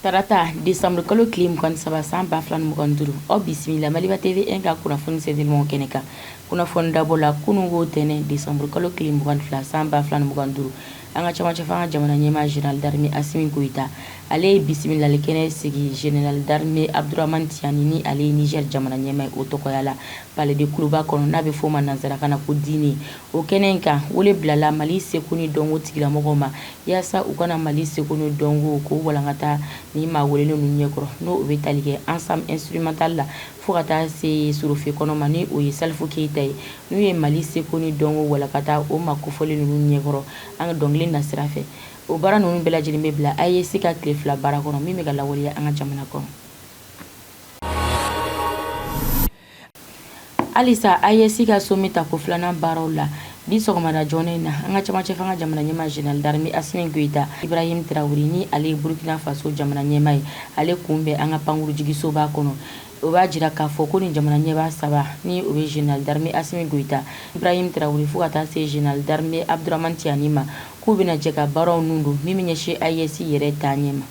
Tarata décembre kalo tile 23 san 2025, aw bisimila Maliba TV 1 ka kunnafoni sɛnsɛnlimaw kɛnɛ kan. Kunnafoni dabɔ la kununko tɛnɛn décembre kalo tile 22 san 2025, an ka cɛmancɛ fanga jamana ɲɛmaa général d'armée Asimi Goyita, ale ye bisimilali kɛnɛ sigi général d'armée Abdourahamane Tiani ni ale ye Niger jamana ɲɛmaa ye o tɔgɔya la palais de Kuluba kɔnɔ, n'a bɛ f'o ma nansarakan na ko dîner. O kɛnɛ in kan, wele bilala Mali seko ni dɔnko tigilamɔgɔw ma yaasa u ka na Mali seko ni dɔnko k'o walankata ni maa welelen ninnu ɲɛkɔrɔ, n'o bɛ tali kɛ ensemble instrumental la fo ka taa se sorofe kɔnɔ ma, ni o ye Salifu Keyita ye. N'u ye Mali seko ni dɔnko walankata o maa kofɔlen ninnu ɲɛkɔrɔ an ka dɔnkili nasira fɛ, o baara ninnu bɛɛ lajɛlen bɛ bila AES ka tile 2 baara kɔnɔ min bɛ ka lawaleya an ka jamana kɔnɔ. Halisa AES ka sommet tako filanan baaraw la bi sɔgɔmada joona in na, an ka cɛmancɛ fanga jamana ɲɛmaa général d'armée Asimi Goyita, Ibrahim Traoré ni ale ye Burkina Faso jamana ɲɛmaa ye, ale kunbɛn an ka pankurujigisoba kɔnɔ. O b'a jira k'a fɔ ko nin jamana ɲɛmaa saba, ni o bɛ général d'armée Asimi Goyita, Ibrahim Traoré fo ka taa se général d'armée Abdourahamane Tiani ma, k'u bɛna jɛ ka baaraw nun don min bɛ ɲɛsin AES yɛrɛ taaɲɛ ma.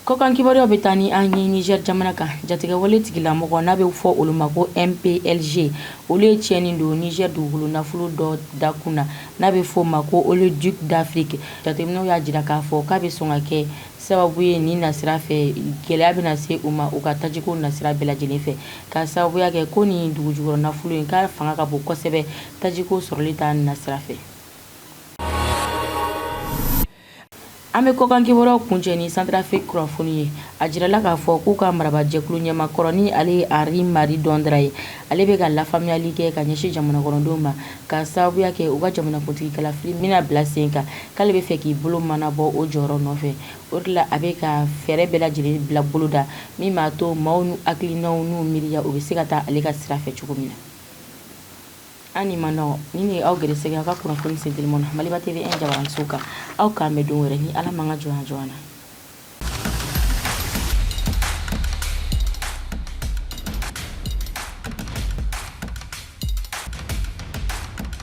Kɔkan kibaruyaw bɛ taa ni an ye Niger jamana kan. Jatigɛwale tigilamɔgɔ n'a bɛ fɔ olu ma ko MPLG, olu ye tiɲɛni don Niger dugukolo nafolo dɔ dakun na, n'a bɛ fɔ o ma ko Oléoduc d'Afrique. Jateminɛw y'a jira k'a fɔ k'a bɛ sɔn ka kɛ sababu ye nin nasira fɛ, gɛlɛya bɛna se u ma u ka tajiko nasira bɛɛ lajɛlen fɛ, ka sababuya kɛ ko nin dugujukɔrɔ nafolo in k'a fanga ka bon kosɛbɛ tajiko sɔrɔli ta nasira fɛ. An bɛ kɔkan kibaruyaw kuncɛ ni Centrafrique kunnafoni ye. A jirala k'a fɔ k'u ka marabaajɛkulu ɲɛmaa kɔrɔ, ni ale ye Henri Marie Dondra ye, ale bɛ ka lafaamuyali kɛ ka ɲɛsin jamana kɔnɔdenw ma, ka sababuya kɛ u ka jamanakuntigi kalafili bɛna bila sen kan, k'ale bɛ fɛ k'i bolo manabɔ o jɔyɔrɔ nɔfɛ. O de la a bɛ ka fɛɛrɛ bɛɛ lajɛlen bila boloda min b'a to maaw n'u hakilinaw n'u miiriya u bɛ se ka taa ale ka sira fɛ cogo min na. An ni ma nɔgɔ ni nin ye aw gɛrɛsɛgɛ aw ka kunnafoni senteliman na Maliba TV 1 jabaraninso kan. Aw k'an bɛn don wɛrɛ ni Ala m'an ka jɔnya jɔ an na.